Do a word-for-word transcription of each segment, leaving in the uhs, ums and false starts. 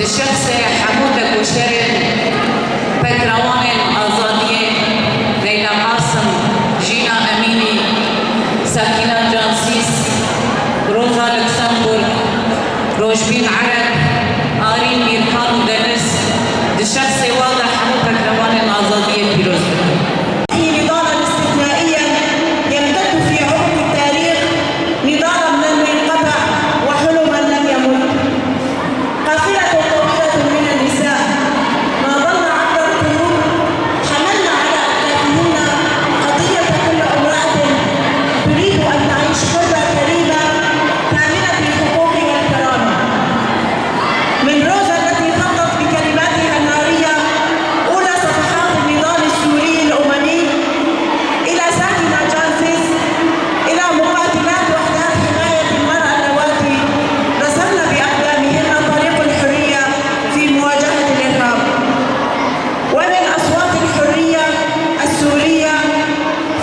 Di şexsê hemû tekoşerên pekrewanên azadiyê Leyla Qasim, Jîna Emînî, Sakîna Cansîs, Roza Luxemburg, Rojbîn Ereb, Arîn Mîrkan û Deniz, di şexsê wan de hemû pekrewanên azadiyê pîroz dikim. نضالا استثنائيا يمتد في عمق التاريخ، نضالا لم ينقطع وحلما لم يمت. قافلة طويلة من النساء ناضلن عبر القرون، حملن على أكتافهن قضية كل امرأة تريد أن تعيش حرة كريمة كاملة الحقوق والكرامة. من روزا التي خطت بكلماتها النارية أولى صفحات النضال السوري الأممي، إلى ساكنة جانسيس، إلى مقاتلات وحدات حماية المرأة اللواتي رسمن بأقدامهن طريق الحرية في مواجهة الإرهاب. ومن أصوات الحرية السورية،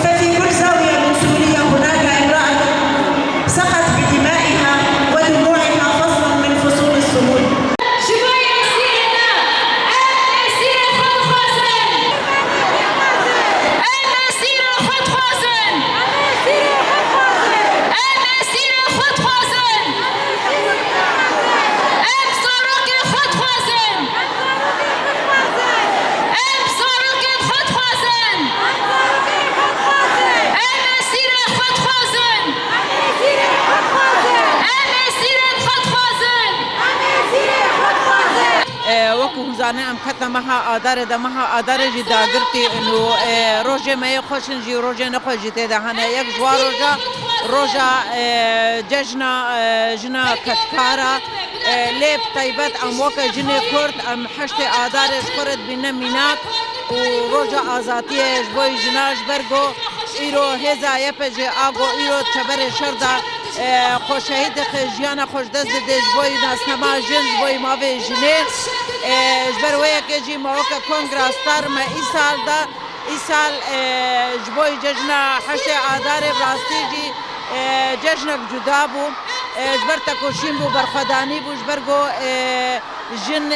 ففي كل زاوية من سوريا هناك امرأة سقت بدمائها ودموعها فصلا من فصول الصمود. Ji bo Êsîrê ne, em Êsîrê xwe dixwazin. Em Êsîrê xwe dixwazin. Em Êsîrê xwe dixwazin. Em zarokên xwe dixwazin. Em zarokên xwe dixwazin. Em Êsîrê xwe dixwazin. Em Êsîrê xwe dixwazin. E, wekî hûn zanin, em ketine meha Adarê de, meha Adarê jî dagirtî û, e, rojê me yê xweş in jî, rojê nexweş jî tê de hene. Yek ji wan roja, roja, e, cejna, e, jina kedkar e. E, lê bi taybet em weke jinê Kurd, em heştê Adarê ji xwe re dibîne mînak û roja azadiyê ji bo jina, ji ber ku îro hêza Y P G a ku îro çeberê şer de, e, xwe şehîd dike, jiyana xwe ji dest dide ji bo nasnama jin, ji bo mavê jinê. E, ji ber wê yekê jî me weke Kongra Star me îsal de, îsal, e, ji bo cejna heştê Adarê bi rastî jî, e, cejnek cuda bû. E, ji ber tekoşîn bû, berxwedanî bû, ji ber ku, e, jin, e,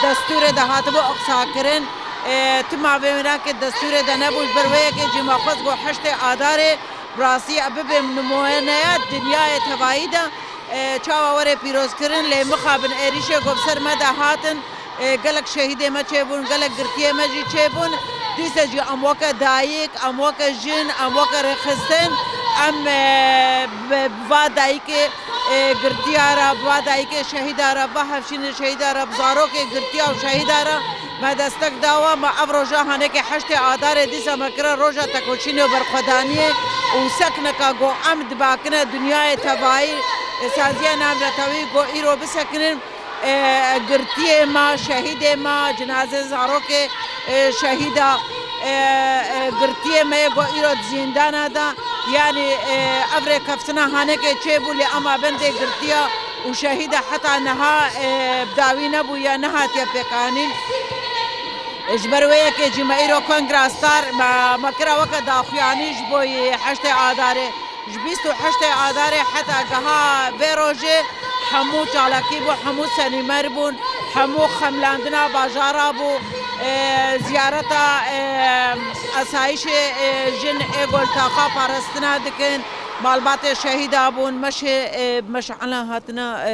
destûrê de hatibû iqsakirin. E, tu mavê wênakê destûrê de nebû, ji ber wê yekê jî me xwest ku heştê Adarê bi rastî bibe nimûneya dinyayê tevayî de, e, çawa were pîrozkirin, lê mixabin êrîşê ku bi ser me de hatin, e, gelek şehîdê me çêbûn, gelek girtiyê me jî çêbûn. Dîse jî em weke dayik, em weke jin, em weke rêxistin, em, e, bi, bi va dayikê, e, girtiya re, bi va dayikê şehîda re, bi va hevşînê şehîda re, bi zarokê girtiya û şehîda re me destek dawa. Me ev roja hanekê heştê Adarê dîsa me kire roja tekoşînê û berxwedaniyê û sekneka ku em dibakine dinyayê tevayî, e, saziya navnetewî ku îro bisekinin. E, girtiyê me, şehîdê me, cinazê zarokê, e, şehîda, e, e, girtiyê me yê ku îro di zîndana de, yanî, e, ev rêkeftina hanekê çêbû, lê ema bendê girtiya û şehîda heta niha, e, bi dawî nebûye, nehatiye pêkanîn. E, ji ber wê yekê jî me îro Kongra Star me, me kira weke daxuyanî ji bo yê heştê Adarê. Ji bîst û heştê Adarê heta geha vê rojê hemû çalakî bû, hemû senîmer bûn, hemû xemlandina bajara bû, e, ziyareta, e, asayişê, e, jin ê ku li taxa parastina dikin, malbatê şehîda bûn, meşê, e, meşala hatine, e,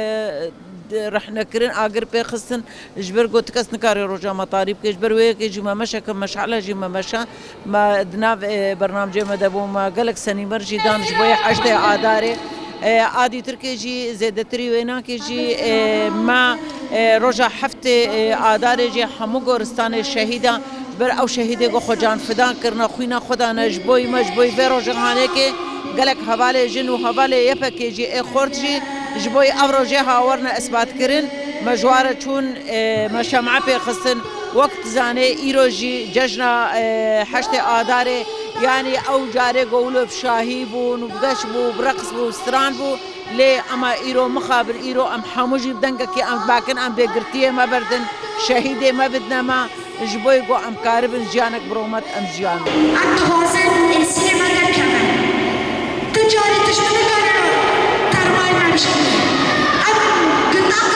rehne kirin, agir pê xistin. Ji ber ku ti kes nikare roja me tarî bike, ji ber wê yekê jî me meşeke meşale jî me meşa, me di nav, e, bernamcê me de bû, me gelek senîmer jî dan ji bo yê heştê Adarê. E, a dîtirkê jî zêdetirî wênakê jî, e, me, e, roja heftê, e, Adarê jî hemû goristanê şehîdan ji ber ew şehîdê ku xwe canfidan kirine, xwîna xwe dane ji bo me, ji bo vê roja hanekê gelek hevalê jin û hevalê Y P G jî ê xort jî ji bo ev rojê ha werine isbatkirin. Me ji wan re çûn, e, me şem'e pê xistin. Wek dizanê îro jî cejna, e, heştê Adarê, yanî ew carê ku wilo bi şahî bûn û bi geş bû, bi reqs bû, stran bû. Lê ema îro mixabin, îro em hemû jî bi dengekê em dibakin, em bê girtiyê me berdin, şehîdê me bidine me, ji bo ku em karibin jiyanek bi romet em jiyan. Em dixwazin êsiyê me derkeve. Tu carî tişt nikare termayê me bişkîne. Em gundan